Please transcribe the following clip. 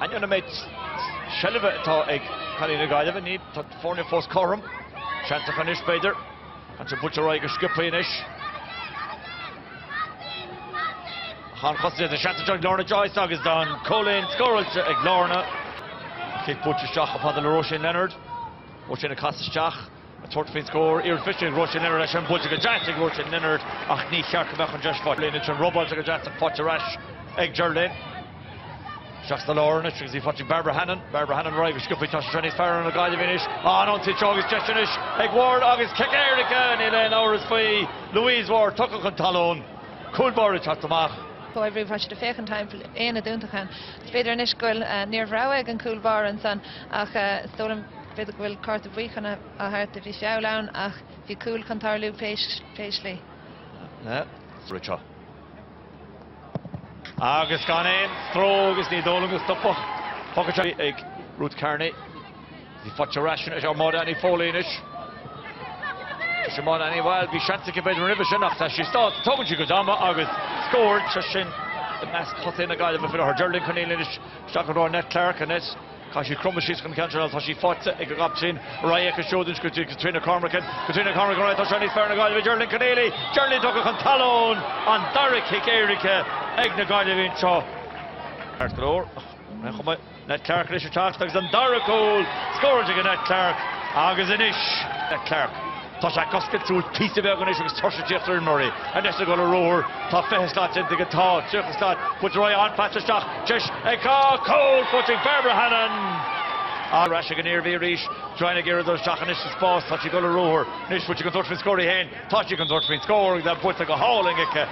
Ainneoin an méid seilbhe atá ag cailíní na Gaillimhe, ní, tá foirne fós cothrom. Seans acu anois, b'fhéidir. Tá sé buailte ar aghaidh go sciobtha anois. Ach an-chosaint déanta, seans anseo ag Lorna Joyce agus tá an cúilín scóráilte ag Lorna. An cic buailte isteach chomh fada le Róisín Leonard. Róisín ag casadh isteach. Ag tabhairt faoin scór, iarracht mhisnigh ag Róisín Leonard é sin buailte go deas ag Róisín Leonard ach ní cheart go mbeadh an deis faighte. Ansin robáilte go deas ach faighte ar ais ag Geraldine. Isteach sa lár anois agus í faighte ag Barbara Hannon. Barbara Hannon ar aghaidh go sciobtha tá sé seo níos fearr ar na Gaillimhigh anois. An ionsaí seo agus deis anois ag Ward agus cic éirice, níl aon amhras faoi. Louise Ward tugtha chun talún. Cúl báire ag teacht amach. Comhoibriú, tá siad ag féachaint timpeall aonad iontach ann. Is b'fhéidir anois go bhfuil, ní raibh rogha ag an cúl báire ansan ach is dóigh liom, B'fhéidir go bhfuil cárta buí chun a thabhairt di. Bhí feall ann ach bhí cúl chun tarlú pé slí. Anseo. Agus gan aon stró agus ní dóigh liom go stopfadh poc anseo ag Ruth Kearney. Í faighte ar ais anois ag Máire Annie Foley anois. Tá sé Máire Annie, bhuel, bhí seans aici b'fhéidir roimhe sin ach tá sí sásta. Tógann sí a cuid ama agus scór. Sé sin i measc thosaithe na Gaillimhe faoi láthair. Geraldine Conneely anois isteach i dtreo Annette Clarke. Annette. Caithfidh sí cromadh síos chun ceann sin, tá sí faighte ag an gcaptaen ar aghaidh aici siúd anois go dtí Caitríona Cormican. Caitríona Cormican ar aghaidh, tá sé níos fearr na Gaillimhe, Geraldine Conneely, Geraldine tugtha chun talún, an dara cic éirice ag na Gaillimhigh anseo. Ceart go leor, ach ar aon chuma, Annette Clarke anois ag teacht agus an dara cúl scóráilte ag Annette Clarke agus anois Annette Clarke. Tá sé ag oscailt súl píosa beag anois agus tuirse ag tíocht ar imreoirí. Anois ag dul ar ruathar, tá 20 slat déanta aige, tá 30 slat, buailte ar aghaidh, an-phas isteach, deis ag cúl faighte ag Barbara Hannon! Ar ais ag an Iarmhí arís, Joanne ag iarraidh dul isteach anois sa spás, tá sí ag dul ar ruathar, anois bhfuil sí chun tabhairt faoin scór í féin, tá sí chun tabhairt faoin scór agus é buailte go hálainn aici thar.